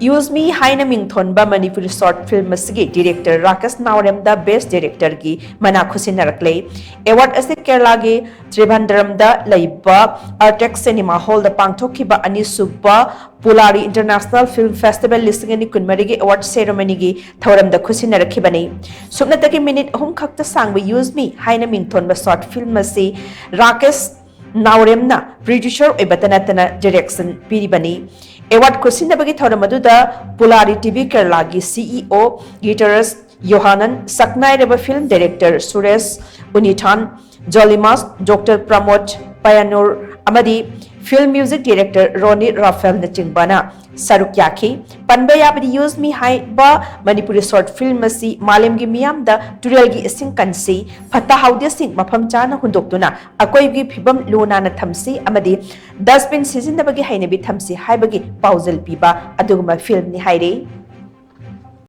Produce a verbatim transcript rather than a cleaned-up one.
Use Me ꯍꯥꯏꯅ ꯃꯤꯡꯊꯣꯟꯕ Manipuri short film ꯑꯁꯤꯒꯤ director Rakesh ꯅꯥꯎꯔꯦꯝꯗ best directorꯒꯤ ꯃꯅꯥ ꯈꯨꯠꯁꯤꯟꯅꯔꯛꯂꯦ꯫ Award ꯑꯁꯤ ꯀꯦꯔꯂꯥꯒꯤ ꯇ꯭ꯔꯤꯚꯥꯟꯗ꯭ꯔꯝꯗ ꯂꯩꯕ Artex Cinema Hallꯗ ꯄꯥꯡꯊꯣꯛꯈꯤꯕ ꯑꯅꯤꯁꯨꯕ ꯄꯨꯂꯥꯔꯤ International Film Festival ꯂꯤꯁꯤꯡ ꯑꯅꯤ ꯀꯨꯟꯃꯔꯤꯒꯤ award ceremonyꯒꯤ ꯊꯧꯔꯝꯗ ꯈꯨꯠꯁꯤꯟꯅꯔꯛꯈꯤꯕꯅꯤ꯫ ꯁꯨꯞꯅꯇꯒꯤ minute ꯑꯍꯨꯝ ꯈꯛꯇ ꯁꯥꯡꯕ Use Me ꯍꯥꯏꯅ ꯃꯤꯡꯊꯣꯟꯕ short film ꯑꯁꯤ ꯔꯥꯀꯦꯁ ꯅꯥꯎꯔꯦꯝꯅ producer ꯑꯣꯏꯕꯇ ꯅꯠꯇꯅ direction ꯄꯤꯔꯤꯕꯅꯤ꯫ Award ꯈꯨꯠꯁꯤꯟꯅꯕꯒꯤ ꯊꯧꯔꯝ ꯑꯗꯨꯗ ꯄꯨꯂꯥꯔꯤ ꯇꯤꯚꯤ ꯀꯦꯔꯂꯥꯒꯤ CEO ꯒꯤꯇꯔꯁ ꯌꯣꯍꯥꯅꯟ, ꯁꯛꯅꯥꯏꯔꯕ film director ꯁꯨꯔꯦꯁ ꯎꯅꯤꯊꯥꯟ, ꯖꯣꯂꯤꯃꯥꯁ ꯗꯣꯛꯇꯔ ꯄ꯭ꯔꯃꯣꯗ ꯄꯌꯥꯅꯨꯔ ꯑꯃꯗꯤ film music director ꯔꯣꯅꯤ ꯔꯥꯐꯦꯜꯅꯆꯤꯡꯕꯅ ꯁꯔꯨꯛ ꯌꯥꯈꯤ꯫ ꯄꯟꯕ ꯌꯥꯕꯗꯤ Use Me ꯍꯥꯏꯕ ꯃꯅꯤꯄꯨꯔꯤ short film ꯑꯁꯤ ꯃꯥꯂꯦꯝꯒꯤ ꯃꯤꯌꯥꯝꯗ ꯇꯨꯔꯦꯜꯒꯤ ꯏꯁꯤꯡ ꯀꯟꯁꯤ, ꯐꯠꯇ ꯍꯥꯎꯗꯤꯁꯤꯡ ꯃꯐꯝ ꯆꯥꯅ ꯍꯨꯟꯗꯣꯛꯇꯨꯅ ꯑꯀꯣꯏꯕꯒꯤ ꯐꯤꯕꯝ ꯂꯨ ꯅꯥꯟꯅ ꯊꯝꯁꯤ ꯑꯃꯗꯤ dustbin ꯁꯤꯖꯤꯟꯅꯕꯒꯤ ꯍꯩꯅꯕꯤ ꯊꯝꯁꯤ ꯍꯥꯏꯕꯒꯤ ꯄꯥꯎꯖꯦꯜ ꯄꯤꯕ ꯑꯗꯨꯒꯨꯝꯕ filmꯅꯤ ꯍꯥꯏꯔꯤ꯫